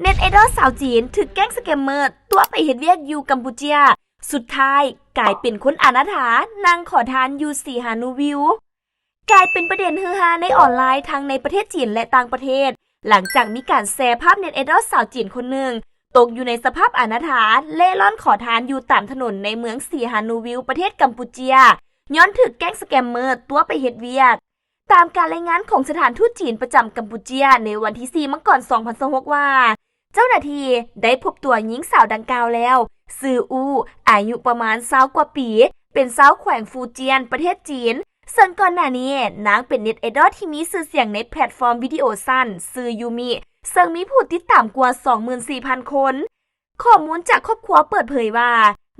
ເນັດໄອດອລສາວຈີນຖືກແກ້ງສະແກມເມີຕົວະໄປເຮັດວຽກຢູ່ກຳປູເຈຍ, ສຸດທ້າຍກາຍເປັນຄົນອະນາຖາ ນັ່ງຂໍທານຢູ່ສີຫານູວິວ. ກາຍເປັນປະເດັນຮືຮາໃນອອນລາຍທັງໃນປະເທດຈີນ ແລະ ຕ່າງປະເທດ ຫຼັງຈາກມີການແຊພາບເນັດໄອດອລສາວຈີນຄົນໜຶ່ງ ຕົກຢູ່ໃນສະພາບອະນາຖາ ເລ່ລ່ອນຂໍທານຢູ່ຕາມຖະໜົນໃນເມືອງສີຫານູວິວ ປະເທດກຳປູເຈຍ ຍ້ອນຖືກແກ້ງສະແກມເມີຕົວະໄປເຮັດວຽກ. ຕາມການລາຍງານຂອງສະຖານທູດຈີນປະຈຳກຳປູເຈຍໃນວັນທີສີ່ ມັງກອນ ສອງພັນຊາວຫົກ ວ່າ ເຈົ້າໜ້າທີ່ໄດ້ພົບຕົວຍິງສາວດັ່ງກ່າວແລ້ວ, ຊື່ອູ້, ອາຍຸປະມານຊາວກວ່າປີ, ເປັນຊາວແຂວງຟູຈຽນ ປະເທດຈີນ, ເຊິ່ງກ່ອນໜ້ານີ້ນາງເປັນເນັດໄອດອລທີ່ມີຊື່ສຽງໃນແພລດຟອມວິດີໂອສັ້ນ ຊື່ຢູມິ ເຊິ່ງມີຜູ້ຕິດຕາມກວ່າ ສອງໝື່ນສີ່ພັນຄົນ. ຂໍ້ມູນຈາກຄອບຄົວເປີດເຜີຍວ່າ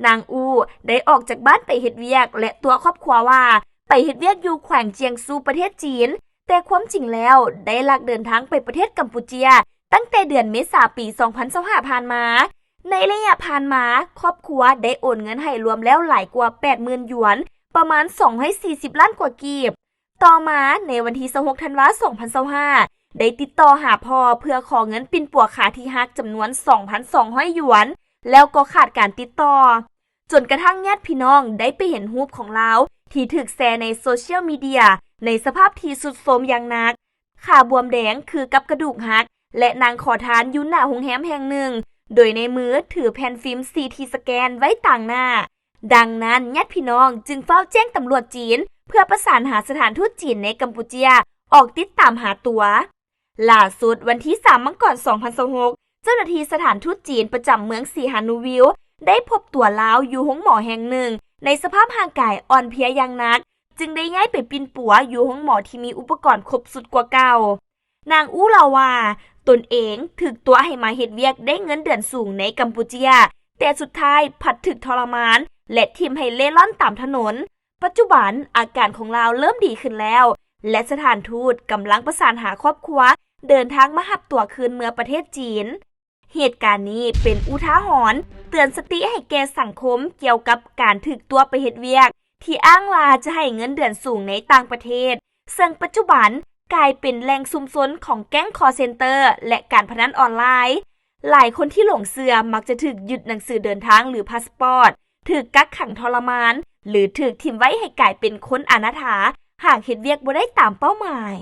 ນາງອູ້ໄດ້ອອກຈາກບ້ານໄປເຮັດວຽກ ແລະ ຕົວະຄອບຄົວວ່າໄປເຮັດວຽກຢູ່ແຂວງຈຽງຊູ ປະເທດຈີນ, ແຕ່ຄວາມຈິງແລ້ວໄດ້ລັກເດີນທາງໄປປະເທດກຳປູເຈຍຕັ້ງແຕ່ເດືອນເມສາປີ ສອງພັນຊາວຫ້າ ຜ່ານມາ. ໃນໄລຍະຜ່ານມາ, ຄອບຄົວໄດ້ໂອນເງິນໃຫ້ລວມແລ້ວຫຼາຍກວ່າ ແປດໝື່ນ ຢວນ, ປະມານ ສອງຮ້ອຍສີ່ສິບລ້ານກວ່າກີບ. ຕໍ່ມາໃນວັນທີຊາວຫົກ ທັນວາ ສອງພັນຊາວຫ້າ ໄດ້ຕິດຕໍ່ຫາພໍ່ເພື່ອຂໍເງິນປິ່ນປົວຂາທີ່ຫັກຈຳນວນ ສອງພັນສອງຮ້ອຍ ຢວນ ແລ້ວກໍຂາດການຕິດຕໍ່ ຈົນກະທັ້ງຍາດພີ່ນ້ອງໄດ້ໄປເຫັນຮູບຂອງລາວທີ່ຖືກແຊໃນໂຊຊຽວມີເດຍໃນສະພາບທີ່ຊຸດໂຊມຢ່າງໜັກ, ຂາບວມແດງຄືກັບກະດູກຫັກ ແລະ ນັ່ງຂໍທານຢູ່ໜ້າໂຮງແຮມແຫ່ງໜຶ່ງ ໂດຍໃນມືຖືແຜ່ນຟິມຊີທີສະແກນໄວ້ຕາງໜ້າ. ດັ່ງນັ້ນ ຍາດພີ່ນ້ອງຈຶ່ງຟ້າວແຈ້ງຕຳຫຼວດຈີນເພື່ອປະສານຫາສະຖານທູດຈີນໃນກຳປູເຈຍອອກຕິດຕາມຫາຕົວ. ຫຼ້າສຸດ ວັນທີສາມ ມັງກອນ ສອງພັນຊາວຫົກ ເຈົ້າໜ້າທີ່ສະຖານທູດຈີນປະຈຳເມືອງສີຫານູວິວ ໄດ້ພົບຕົວລາວຢູ່ໂຮງໝໍແຫ່ງໜຶ່ງໃນສະພາບຮ່າງກາຍອ່ອນເພຍຢ່າງໜັກ, ຈຶ່ງໄດ້ຍ້າຍໄປປິ່ນປົວຢູ່ໂຮງໝໍທີ່ມີອຸປະກອນຄົບຊຸດກວ່າເກົ່າ. ນາງອູ້ເລົ່າວ່າ ຕົນເອງຖືກຕົວະໃຫ້ມາເຮັດວຽກໄດ້ເງິນເດືອນສູງໃນກຳປູເຈຍ, ແຕ່ສຸດທ້າຍພັດຖືກທໍລະມານ ແລະ ຖິ້ມໃຫ້ເລ່ລ່ອນຕາມຖະໜົນ. ປັດຈຸບັນອາການຂອງລາວເລີ່ມດີຂຶ້ນແລ້ວ ແລະ ສະຖານທູດກຳລັງປະສານຫາຄອບຄົວເດີນທາງມາຮັບຕົວຄືນເມືອປະເທດຈີນ. ເຫດການນີ້ເປັນອຸທາຫອນເຕືອນສະຕິໃຫ້ແກ່ສັງຄົມກ່ຽວກັບການຖືກຕົວະໄປເຮັດວຽກທີ່ອ້າງວ່າຈະໃຫ້ເງິນເດືອນສູງໃນຕ່າງປະເທດ, ເຊິ່ງປັດຈຸບັນກາຍເປັນແຫຼ່ງຊຸມຊົນຂອງແກ້ງຄໍເຊັນເຕີ ແລະ ການພະນັນອອນລາຍ. ຫຼາຍຄົນທີ່ຫຼົງເຊື່ອມັກຈະຖືກຍຶດໜັງສືເດີນທາງ ຫຼື ພາສປອດ, ຖືກກັກຂັງທໍລະມານ ຫຼື ຖືກຖິ້ມໄວ້ໃຫ້ກາຍເປັນຄົນອະນາຖາ ຫາກເຮັດວຽກບໍ່ໄດ້ຕາມເປົ້າໝາຍ.